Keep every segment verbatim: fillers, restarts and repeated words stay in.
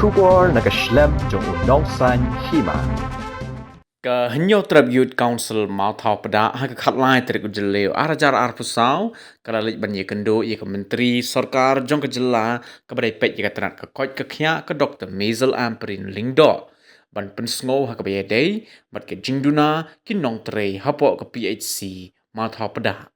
Khubor na ka shlem jong u Nongsaiñ Hima. Ka Hynñiewtrep Youth Council Mawthaw Pdah ha ka khatlai tarik u Jylliew ar hajar arphew saw ka la leit ban ïakynduh ïa ka Myntri Sorkar jong ka jylla kaba dei peit ïa ka tnat ka koit ka khiah ka Doktor Maisel Ampareen Lyngdoh ban pynsngew ha kaba ïadei bad ka jingduna ki nongtrei hapoh ka P H C Mawthaw Pdah.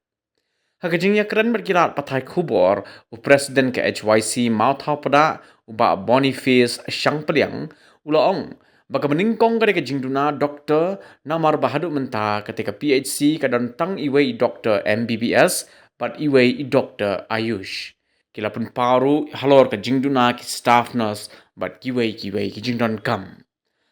Ha ka jingïakren bad ki lad pathai khubor, u President ka H Y C Mawthaw Pdah, u Bah Boniface Shangpliang, u la ong ba kaba nyngkong ka dei ka jingduna doktor, namar ba haduh mynta kata ka P H C ka don tang iwei i doktor M B B S bad iwei i doktor Ayush. Ki la pynpaw ruh halor ka jingduna ki staff nurse bad kiwei kiwei ki jingdonkam.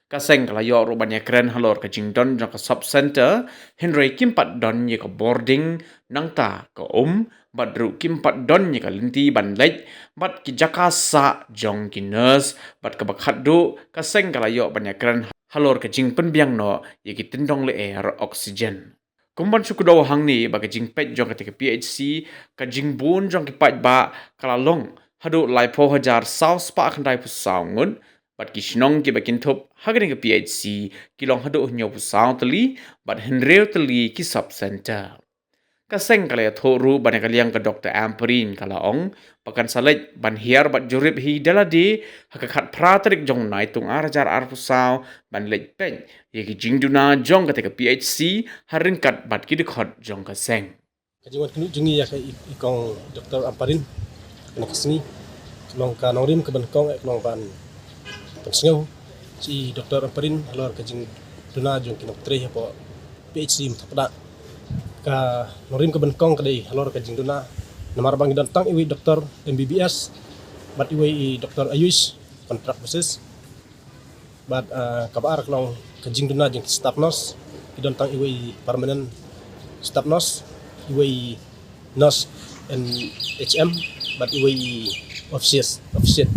Ka seng ka la ïoh ruh ban ïakren halor ka jingdon jong ka sub center, hynrei kim pat don ïa ka boarding, nangta ka um, bad ruh kim pat don ïa ka lynti ban leit bad ki jaka sah jong ki nurse, bad kaba khatduh ka seng ka la ïoh ban ïakren halor ka jingpynbiang noh ïa ki tyndong lyer oxygen. Kum ban shu kdew hangne ba ka jingpeit jong kata ka P H C, ka jingbun jong ki paidbah ka la long haduh laiphew hajar saw spah khyndaiphew saw ngut, bad ki shnong kiba kynthup ha kane ka P H C ki long haduh hynñiewphew saw tylli, bad hynriew tylli ki sub center. Ka seng ka la ïathuh ruh ba na ka liang ka Doktor Ampareen ka la ong ba kan sa leit ban hiar bad jurip hi da lade ha ka khatphra tarik jong u Naitung ar hajar arphew saw ban leit peit ïa ki jingduna jong kata ka P H C ha ryngkat bad ki dkhot jong ka seng. Ka jingwan kynduh jong ngi ïa ka i, i kong Doktor Ampareen kane ka sngi, ka long ka nongrim kaba nyngkong eh ka long ban pynsngew sha i Doktor Ampareen halor ka jingduna jong ki nongtrei hapoh P H C Mawthaw Pdah. Ka nongrim kaba nyngkong ka dei halor ka jingduna, namar ba ngi don tang iwei i doktor M B B S bad iwei i doktor Ayush, contract basis. Bad, ah, kaba ar ka long ka jingduna jong ki staff nurse, ki don tang iwei i permanent staff nurse, iwei i nurse N H M, bad iwei i officiate, officiate.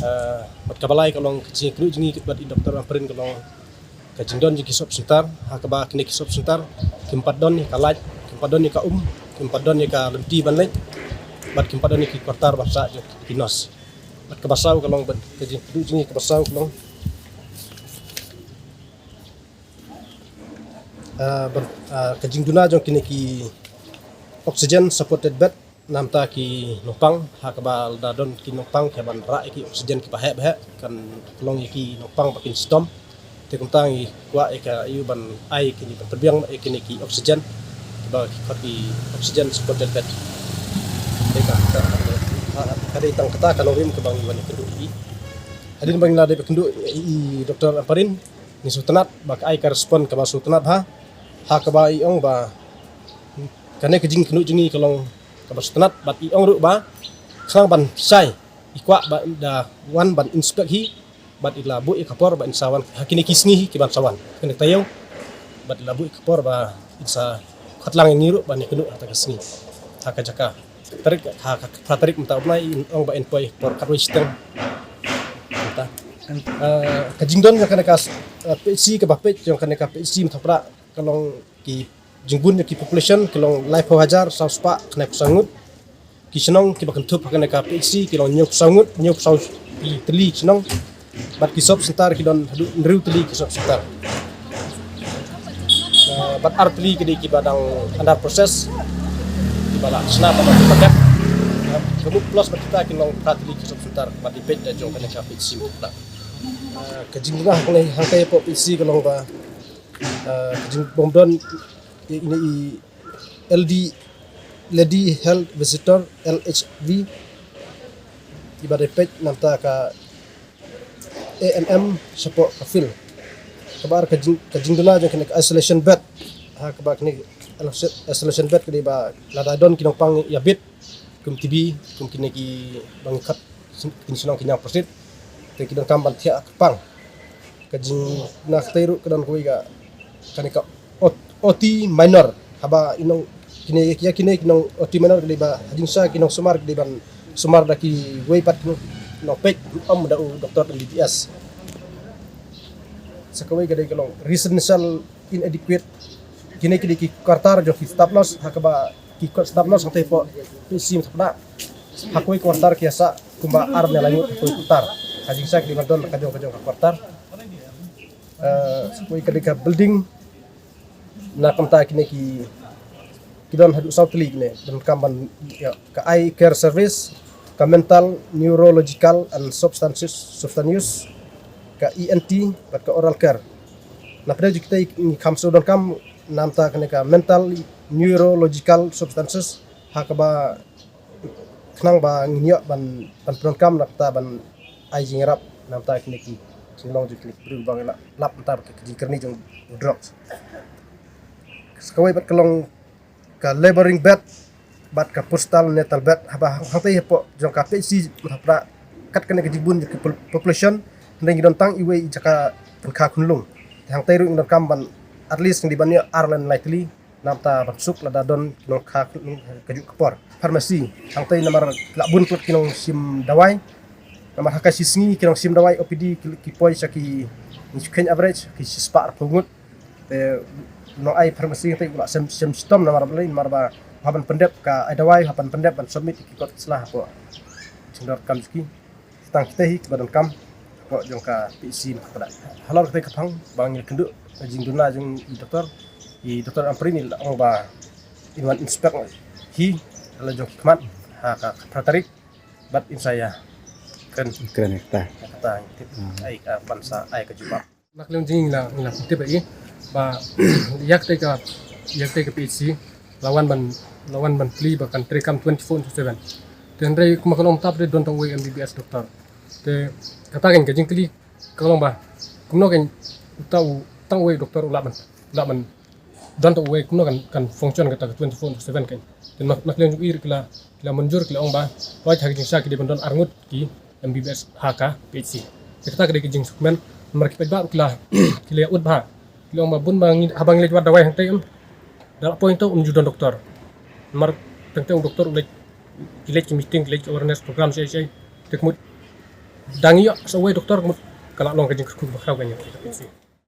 Ah, bad kaba lai ka long ka jingkynduh jong ngi bad i Doktor Ampareen ka long ka jingdon jong ki sub center, ha kaba kine ki sub center kim pat don ïa ka light, kim pat don ïa ka um, kim pat don ïa ka lynti ban leit, bad kim pat don ïa ki quarter ban sah jong ki nurse. Bad kaba saw ka long bad ka jingkynduh jong ngi kaba saw ka long, ah, ban, ah, ka jingduna jong kine ki oxygen supported bed na bynta ki nongpang, ha kaba lada don ki nongpang kiba rah ïa ki oxygen kiba heh ba heh, kan long ïa ki nongpang ba kin shitom. Te kumta ngi kwah ïa ka, ïa u ban ai kine, ban pynbiang ïa kine ki oxygen, kiba ki khot ki oxygen supported bed. Te ka, ka, ka, ka dei tang kata ka nongrim kaba ngi wan ïakynduh ïa ki. Hadien ba ngi la dep ïakynduh ïa i Doktor Ampareen, ngi sngewtynnat ba ka ai ka respond kaba sngewtynnat bha, ha kaba i ong ba kane ka jingkynduh jong ngi ka long kaba sngewtynnat, bad i ong ruh ba khnang ban shai, i kwah ba da wan ban inspect hi, bad i la buh ïa ka por ba in sa wan ha kine ki sngi hi kiban sa wan, kane ka taïew, bad i la buh ïa ka por ba in sa khot lang ïa ngi ruh ban ïakynduh ha kata ka sngi, ha ka jaka. Tarik, ha ka phra tarik mynta u bnai, i ong ba in poi por khatwei shiteng. Mynta, ah, ka jingdon jong kane ka, ah, P H C kaba peit jong kane ka P H C Mawthaw Pdah ka long ki jingbun jong ki population ka long laiphew hajar saw spah khyndaiphew saw ngut. Ki shnong kiba kynthup ha kane ka P H C ki long hynñiewphew saw ngut, hynñiewphew saw tylli ki shnong. Bad ki sub center ki don haduh hynriew tylli ki sub center. Ah, bad ar tylli ki dei kiba dang under process, kiba la shna bad kiba dep. Ah, ka mut plus bad kita ki long phra tylli ki sub center bad i peit da jong kane ka P H C Mawthaw Pdah. Ah, ka jingduna ha kane, ha kane ka P H C ka long ba, ah, ka jingbym don ïa ine i L D, Lady Health Visitor, L H V, iba dei peit na bynta ka A N M shapoh ka field. Kaba ar ka jing, ka jingduna jong kane ka isolation bed. Ha kaba kane isolation bed ka dei ba lada don ki nongpang ïabit kum T B, kum kine kiba ngi khot kin shnong ki ñiaw pyrshit, te ki donkam ban thiah kyrpang. Ka jingduna katei ruh ka don kawei ka, kane ka ot-, O T minor. Haba i nong kine, ïa kine ki nong O T minor ka dei ba ha jingshisha ki nongsumar ki dei ban sumar da kiwei pat ki nongpeit, ym da u doktor M B B S. Sa kawei ka dei ka long residential inadequate. Kine ki dei ki quarter jong ki staff nurse, ha kaba ki staff nurse hangtei hapoh P H C Mawthaw Pdah, ha kawei ka quarter ki ïasah kumba ar ne lai ngut ha kawei ka quarter. Ka jingshai ka dei ban don ka jong ka jong ka quarter. Eh, sa kawei ka dei ka building, na ka bynta kine ki, ki don haduh saw tylli kine, donkam ban, ïa, ka eye care service, ka mental, neurological and substance, substance use, ka E N T bad ka oral care. Napdeng jong kita ngi kham shu donkam, na ka bynta kane ka mental, neurological substances, ha kaba khnang ba ngin ïoh ban, ban pyndonkam na ka bynta ban ai jingïarap na ka bynta kine ki jinglong jong kine ki briew ba ngi la lap na ka bynta ka jingkyrni jong drugs. Sa kawei pat ka long ka labouring bed bad ka postnatal bed, haba hangtei hapoh jong ka P H C mynta ha Prah, kat kane ka jingbun jong ka pol-, population, hynrei ngi don tang iwei i jaka pynkha khunlung. Te hangtei ruh ngi donkam ban, at least ngi dei ban ïoh ar lane lai tylli, na ka bynta ban suk lada don ki nongkha khunlung kajuh ka por. Pharmacy, hangtei namar la bun klet ki nongshim dawai. Namar ha ka shi sngi ki nongshim dawai O P D ki, ki poi sha ki, ngi shu kheiñ average ki shispah arphew ngut. Te nongai pharmacy hangtei u la shem, shem shitom namar balei, namar ba haba ban pyndep ka ai dawai, haba ban pyndep ban submit ki kot sla hapoh jingdonkam jong ki. Tang kita hi kiba donkam hapoh jong ka P H C mynta ka dak. Halor katei ka phang ba ngi kynduh ka jingduna jong i doktor, i Doktor Ampareen i la ong ba in wan inspect hi ha la jong ki khmat ha ka khatphra tarik bad in sa ïakren. Kren ïa kata. Ïa kata, tip, hmm, ai, ah, ban sa ai ka jubab. Na ka liang jong ngi la, ngi la pyntip ïa i ba ïa katei ka, ïa katei ka P H C la wan ban, la wan ban plie ba kan treikam twenty-four into seven. Te hynrei kumba ka long mynta pat don tang uwei M B B S doktor. Te kata kein ka jingkylli ka long ba kumno kein uta u, tang uwei doktor u lah ban, u lah ban don tang uwei, kumno kan, kan function kata ka twenty-four into seven kein. Te na, na ka liang jong i ruh ki la, ki la mynjur, ki la ong ba hooid ha ka jingshai ki dei ban don arngut ki M B B S ha ka P H C. Te kata ka dei ka jingsngewkmen. Namar ki paidbah ruh ki la, ki la ïa ud bha, ki la ong ba bun ba ngi, haba ngi leit wad dawai hangtei, em, da la poi hangto ym ju don doktor. Namar teng teng u doktor u leit, ki leit ki meeting, ki leit ki awareness program, shai shai. Te ka mut da ngi ïoh sa uwei doktor, ka mut ka la long ka jingkyrkhu bakhraw ka ïa ka P H C.